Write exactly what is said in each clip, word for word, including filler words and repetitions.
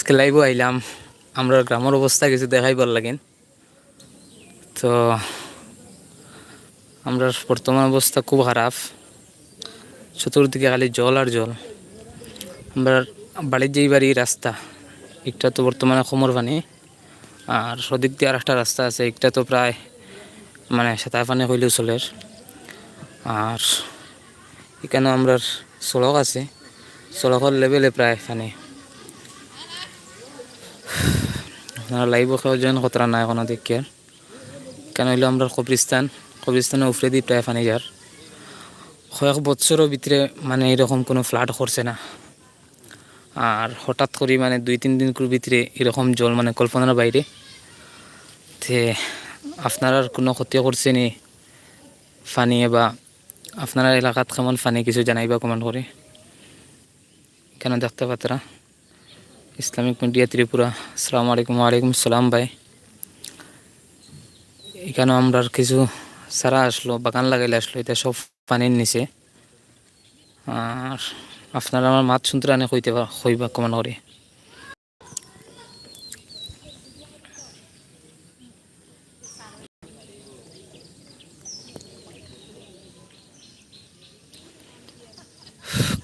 আজকে লাইভও আইলাম, আমরার গ্রামর অবস্থা কিছু দেখাইবার লাগিন। তো আমরার বর্তমান অবস্থা খুব খারাপ, চতুর্দিকে খালি জল আর জল। আমরার বাড়ির যেই বাড়ি রাস্তা, একটা তো বর্তমানে কমর পানি, আর ওদিক দিয়া আর একটা রাস্তা আছে, একটা তো প্রায় মানে সাতার পানি কইলেও চলের। আর এখানো আমরার সড়ক আছে, সড়কর লেভেলে প্রায় পানি। আপনারা লাইভও কেউ জয়েন করতারা না এখনো দেখিয়ার। কেন অইলো আমরার কবরিস্তান, কবরিস্তানর উপরেদি প্রায় পানি যার। কয়েক বছরর ভিতরে মানে এরকম কোনো ফ্লাড করছে না। আর হঠাৎ করি মানে দুই তিন দিনকুর ভিতরে এরকম জল মানে কল্পনার বাইরে। তে আপনারার কোনো ক্ষতি করছে নি পানিয়ে, বা আপনারার এলাকাত কেমন পানি কিছু জানাইবা কমেন্ট করি। এখানো দেখতে পারতারা ইসলামিক মিডিয়া ত্রিপুরা। আসসালামু আলাইকুম। ওয়ালাইকুম আসসালাম ভাই। এখানো আমরার কিছু চারা আসলো, বাগান লাগাইলে আসলো, এটা সব পানির নিচে। আর আপনারা আমার মাত শুনতারা নি কইতে পা-, কইবা কমেন্ট করি।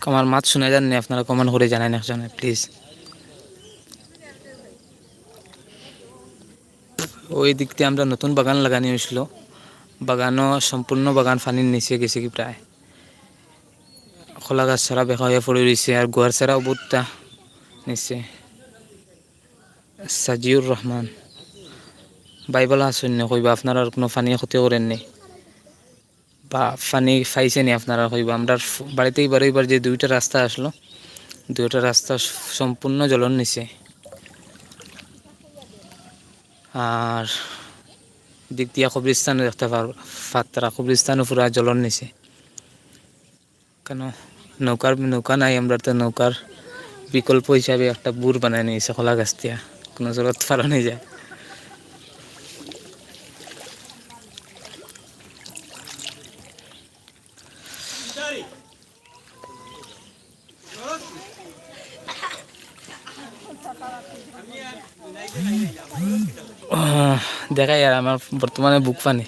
আমার মাত শুনা যার নি, আপনারা কমেন্ট করি জানাইন একজনে প্লিজ। ওই দিক দিয়া আমরা নতুন বাগান লাগানি অইছিল, বাগানও সম্পূর্ণ বাগান পানির নিচে গেছে কি প্রায়। কলা গাছ ছাড়া বেকা হইয়া পড়ি রইছে, আর গুয়ার ছাড়াও বহুতটা নিচে। সাজিউর রহমান ভাই, ভালা আছইন নি? কইবা আপনারার কোনো পানিয়ে ক্ষতি করের নি, বা পানি পাইছে নি আপনারা? কইবা, আমরার ফ-, বাড়িতে এবার, এবার যে দুইটা রাস্তা আসলো, দুইটা রাস্তা স-, সম্পূর্ণ জলর নিচে। আর দিক দিয়া কবরিস্তান দেখতে পার-, পারতারা, কবরিস্তানও পুরা জলর নিচে। কেন নৌকার, নৌকা নাই, আমরা তো নৌকার বিকল্প হিসাবে একটা বুর বানাই নিয়েছে কলা গাছ দিয়া, কোনো জরুরত ফালানি যায়। আহ, দেখাই আর আমার বর্তমানে বুক পানি।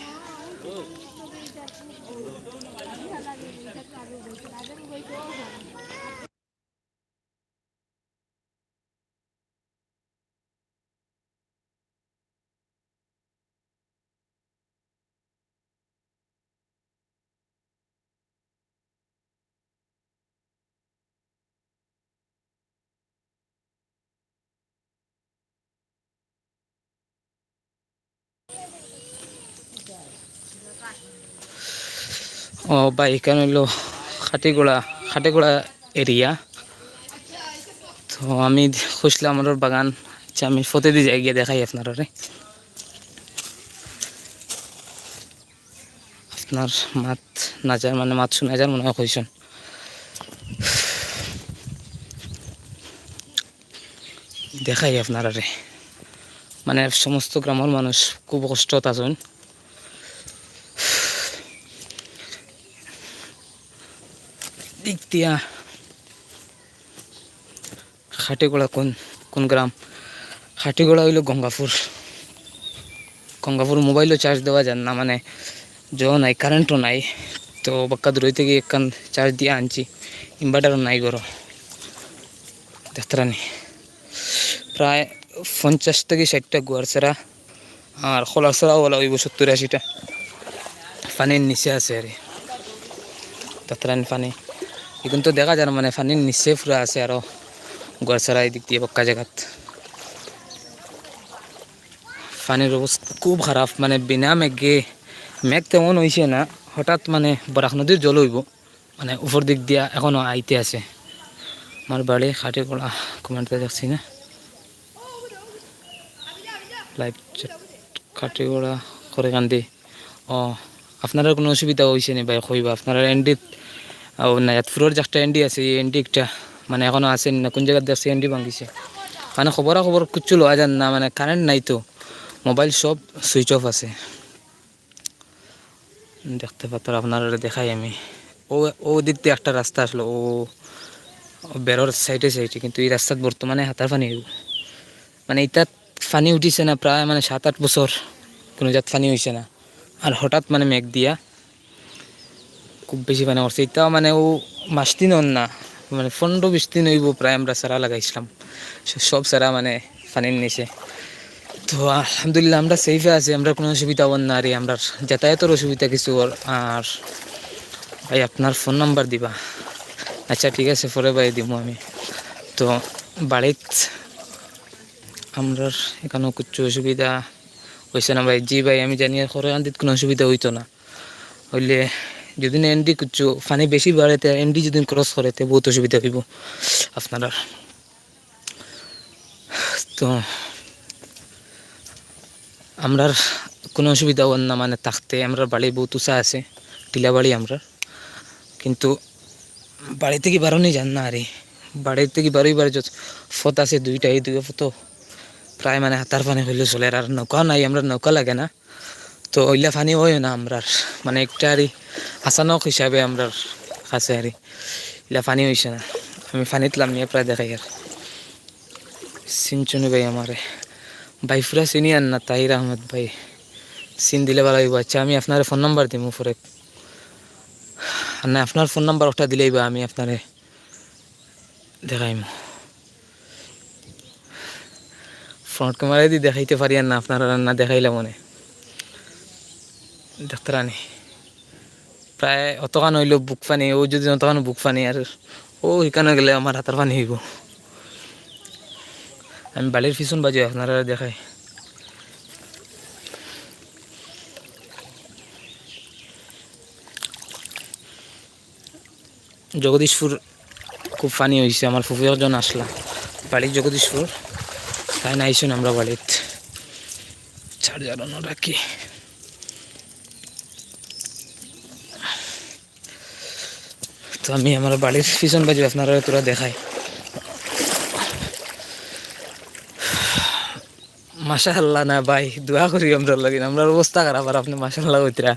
ও ভাই, এখানো অইলো খাটিগোড়া, খাটিগোড়া এরিয়া। তো আমি খুঁজলাম আমার বাগান। আচ্ছা, আমি ফতেদি যাই, গিয়া দেখাই আপনারারে। আপনার মাত না যার, মানে মাত শুনা যার মনে হয় কইছইন। দেখাই আপনারারে, মানে সমস্ত গ্রামর মানুষ খুব কষ্টত আছইন। দিক দিয়া খাটিগোড়া কোন, কোন গ্রাম? খাটিগোড়া অইলো গঙ্গাপুর। গঙ্গাপুর মোবাইলও চার্জ দেওয়া যার না, মানে জো নাই, কারেন্টও নাই। তো বাক্কা দূরই থাকি একখান চার্জ দিয়া আনছি, ইনভার্টারও নাই ঘরো। দেখতারা নি, প্রায় পঞ্চাশ থাকি ষাইটটা গুয়ার ছাড়া আর কলার ছাড়াও অলা অইবো সত্তর আশিটা পানির নিচে আছে আরে। দেখতারা নি পানি, এখন তো দেখা যার মানে পানির নিচে পুরা আছে আরো গুয়ার ছাড়া এই দিক দিয়া বাক্কা জাগাত। পানির অবস্থা খুব খারাপ, মানে বিনা মেঘে, মেঘ তেমন অইছে না, হঠাৎ মানে বরাক নদীর জল অইবো, মানে উপর দিক দিয়া এখনো আইতে আছে। আমার বাড়ি খাটিগোড়া, কমেন্টে দেখছি না। লাইভ চ্যাট, খাটিগোড়া, করেকান্দি। ও, আপনারার কোনো অসুবিধা অইছে নি ভাই? কইবা, আপনারার এনডিত, ও, নায়াতপুরর যে একটা এনডি আছে, এই এনডি একটা, মানে, এখনো আছে নি না, কোন জাগাত দেখছি এনডি ভাঙ্গিছে। মানে, খবরা খবর কিচ্ছু লওয়া যার না, মানে, কারেন্ট নাই তো, মোবাইল সব সুইচ অফ আছে। দেখতে পারতারা, আপনারারে দেখাই আমি। ও, ও দিক দিয়া একটা রাস্তা আসলো, ও, ও বেড়ার সাইডে সাইডে, কিন্তু এই রাস্তাত বর্তমানে হাতার পানি অইবো। মানে ইতাত পানি উঠিছে না প্রায় মানে সাত আট বছর, কুনু জাত পানি অইছে না। আর হঠাৎ মানে মেঘ দিয়া খুব বেশি পানি করছে। ইতাও মানে অউ মাস তিন অর না, মানে পনরো বিশ দিন অইবো প্রায় আমরা চারা লাগাইছলাম, স-, সব চারা মানে পানির নিচে। তো আলহামদুলিল্লাহ আমরা safe-এ আছি, আমরার কুনু অসুবিধা অর না রে, আমরার যাতায়াতর অসুবিধা কিছু অর। আর ভাই আপনার ফোন নাম্বার দিবা? আচ্ছা ঠিক আছে, পরে ভাই দিমু আমি। তো বাড়িত আমরার ইকানো কুচ্ছু অসুবিধা অইছে না ভাই? জি ভাই, আমি জানি আর খরে আন্দিত কুনু অসুবিধা অইতো না। অইলে যদি না এমডি কুচ্ছু পানি বেশি বাড়ে, তে এমডি যদি cross করে, তে বউত অসুবিধা অইবো আপনারার। তো আমরার কুনু অসুবিধা অর না, মানে থাকতে আমরার বাড়ি বউত উঁচা আছে, টিলা বাড়ি আমরার, কিন্তু বাড়ি থাকি বারোনি যার না আরে। বাড়ি থাকি বারইবার যত পথ আছে দুইটা, এই দুইও পথ প্রায় মানে হাতার পানি অইলেও চলের। আর নৌকাও নাই, আমরার নৌকা লাগে না, তো অইলা পানি অয় না আমরার, মানে একটা আরি আচানক হিসাবে আমরার কাছে আরি ইলা পানি অইছে না। আমি পানিত লামিয়া প্রায় দেখাইয়ার। চিনছনি ভাই আমারে? ভাই পুরা চিনি আর না, তাহির আহমেদ ভাই। চিন দিলে ভালা অইবো। আচ্ছা, আমি আপনারে ফোন নাম্বার দিমু পরে। আর না, আপনার ফোন নাম্বার ওটা দিলেই বা আমি আপনারে দেখাইমু। Front camera দি দেখাইতে পারি আর না, আপনারারে না দেখাইলাম মানে। দেখতারানি। প্রায় অতখান অইলো বুক পানি, অউ যদি অতখান বুক পানি, আর অউ হিকানো গেলে আমার হাতার পানি অইবো। আমি বাড়ির পিছন বাজু আপনারারে দেখাই। জগদীশপুর খুব পানি অইছে, আমার ফুফু একজন আছলা বাড়ি জগদীশপুর, তাইন আইছইন আমরার বাড়িত। চার্জার অনো রাখি। তো আমি আমরার বাড়ির পিছন বাজু আপনারারে থুড়া দেখাই। মাশাআল্লাহ না ভাই, দোয়া করি আমরার লাগি, আমরার অবস্থা খারাপ আর আপনে মাশাআল্লাহ কইতরা।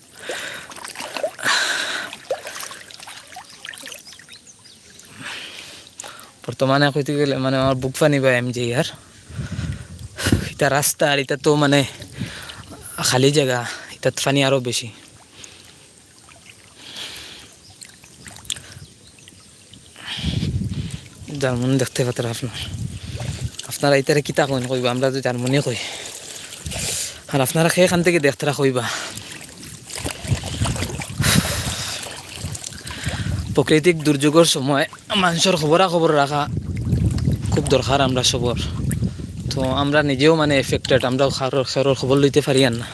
বর্তমানে কইতে গেলে মানে আমার বুক পানি ভাই, আমি যাই আর ইটা রাস্তা আর ইটা তো মানে খালি জাগা, ইটাত পানি আরো বেশি। জার্মনি দেখতে পারতারা আপনারা। আপনারা ইতারে কিতা কইন কইবা, আমরা তো জার্মনি কই। আর আপনারা কে খান থাকি দেখতারা কইবা। প্রাকৃতিক দুর্যোগর সময় মানষর খবরাখবর রাখা খুব দরকার আমরা সবর। তো আমরা নিজেও মানে affected, আমরাও কারোর, কারোর খবর লইতে পারি আর না।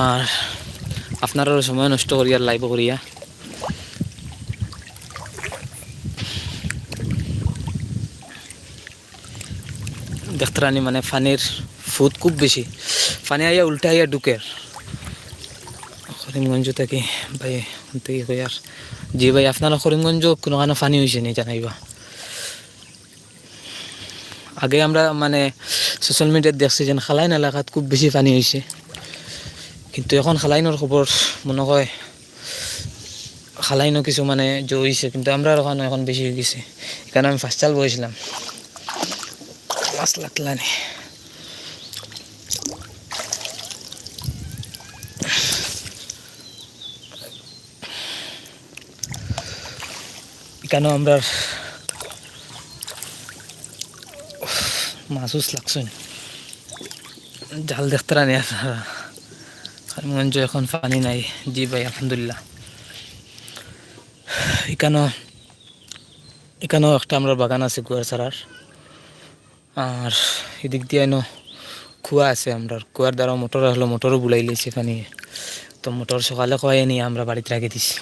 আর আপনারারও সময় নষ্ট করিয়া live করিয়া। দেখতারানি মানে পানির ফুত খুব বেশি, পানি আইয়া উল্টা আইয়া ঢুকের। করিমগঞ্জ থাকি ভাই, থাকি কই আর। জি ভাই, আপনারা করিমগঞ্জ কুনুখানো পানি অইছে নি জানাইবা। আগে আমরা মানে social media-ত দেখছি যেন খালাইন এলাকাত খুব বেশি পানি অইছে, কিন্তু এখন খালাইনর খবর মনে হয় খালাইনও কিছু মানে জো অইছে, কিন্তু আমরার ওখানো এখন বেশি অইগেছে। ইকানো আমি first সাল বইছিলাম, মাছ লাগলানি। ইকানো আমরার মাছ উস লাগছইন, জাল দেখতারানি আপনারা। করিমগঞ্জ এখন পানি নাই। জি ভাই, আলহামদুলিল্লাহ। ইকানো, ইকানো একটা আমরার বাগান আছে গুয়ার চারার। আর এদিক দিয়া ইনো কুয়া আছে আমরার, কুয়ার দ্বারা মোটর আসলো, মোটরও বুলাই লাইছে পানি। তো মোটর সকালে কয়ে নিয়া আমরা বাড়িত রাখি দিছি।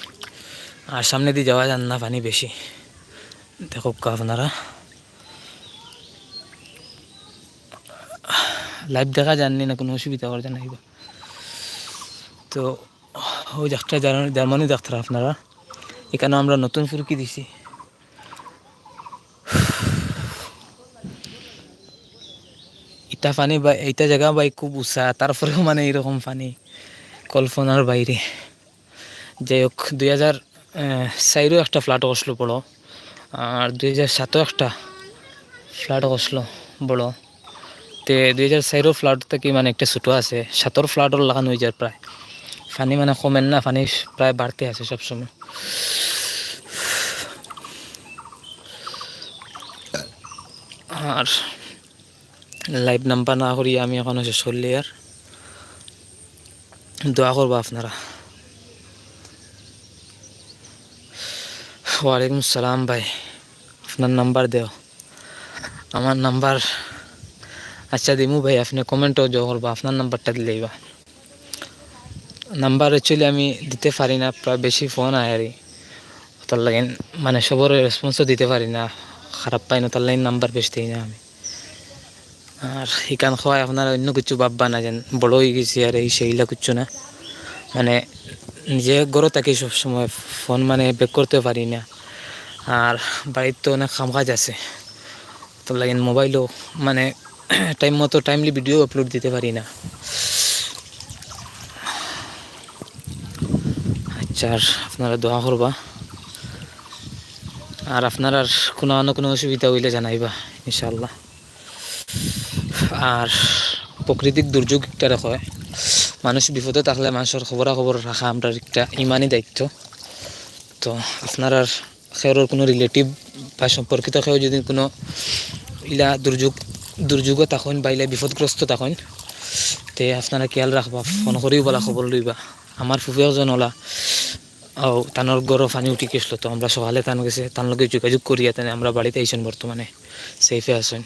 আর সামনেদি যাওয়া যার না, পানি বেশি। দেখউক্কা আপনারা। Live দেখা যার নি না, কুনু অসুবিধা করছে না। তো অউ একটা জার-, জার্মনি দেখতারা আপনারা। ইকানো আমরা নতুন ফুরকি দিছি। ইটা পানি বা-, ইটা জাগা ভাই খুব উঁচা, তারপরেও মানে ইরকম পানি কল্পনার বাইরে। যাই হোক, দুই হাজার চাইরো একটা flood করছিল বড়, আর দুই হাজার সাতো একটা flood করছিল। বড়। তে দুই হাজার চাইরর flood থাকি মানে একটা ছোট আছে, সাতর floodর লাখান অই যার প্রায়। পানি মানে কমের না, পানি প্রায় বাড়তে আছে সবসময়। আর live number না করি আমি এখনো শেষ করলি আর। দোয়া করবা আপনারা। ওয়ালাইকুম সালাম ভাই, আপনার নাম্বার দেও। আমার নাম্বার, আচ্ছা, দিমু ভাই, আপনি কমেন্টও জো করবা, আপনার নাম্বারটা দিলেই বা। নাম্বার actually আমি দিতে পারি না, প্রায় বেশি ফোন আয় আর কি। তার লাগি মানে সবর রেসপন্সও দিতে পারি না, খারাপ পাই না, তার লাগি নাম্বার বেশি দেই না আমি। আর ইখান কওয়ায় আপনারা অন্য কিছু ভাববা না, যেন বড় অই গেছি আর এই সেইলা কিচ্ছু না। মানে নিজে ঘরো থাকি সব সময়, ফোন মানে ব্যাক করতেও পারি না, আর বাড়িত তো অনেক কাম কাজ আছে, তার লাগি মোবাইলও মানে টাইম মতো টাইমলি ভিডিও আপলোড দিতে পারি না। আচ্ছা, আর আপনারা দোয়া করবা, আর আপনারার কোনো না কোনো অসুবিধা অইলে জানাইবা ইনশাআল্লাহ। আর প্রাকৃতিক দুর্যোগ ইকটারে কয়, মানুষ বিপদো থাকলে মানুষর খবরাখবর রাখা আমরার একটা ইমানি দায়িত্ব। তো আপনারার কেউর কোনো রিলেটিভ বা সম্পর্কিত কেউ যদি কোনো ইলা দুর্যোগ, দুর্যোগো থাকইন বা ইলা বিপদগ্রস্ত থাকইন, তে আপনারা খেয়াল রাখবা, ফোন করিও বালা খবর লইবা। আমার ফুফু একজন অলা, ও, তানর ঘরো পানি উঠি গেছিল, তো আমরা সকালে তান গেছে, তান লগে যোগাযোগ করিয়া তানে আমরা বাড়িত আইছইন, বর্তমানে সেফে আছইন।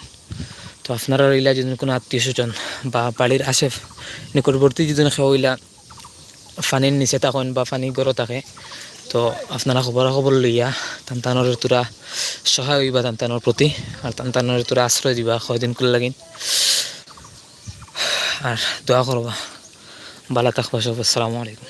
তো আপনারার ইলা যদি কোনো আত্মীয় স্বজন বা বাড়ির আশে নিকটবর্তী যদি কেউ ইলা পানির নিচে থাকইন বা পানি ঘরো থাকে, তো আপনারা খবরাখবর লইয়া তান তানর থুড়া সহায় অইবা তান তানর প্রতি, আর তান তানর থুড়া আশ্রয় দিবা কয়দিন কুর লাগিন, আর দোয়া করবা। বালা থাকবা সব, আসসালামু আলাইকুম।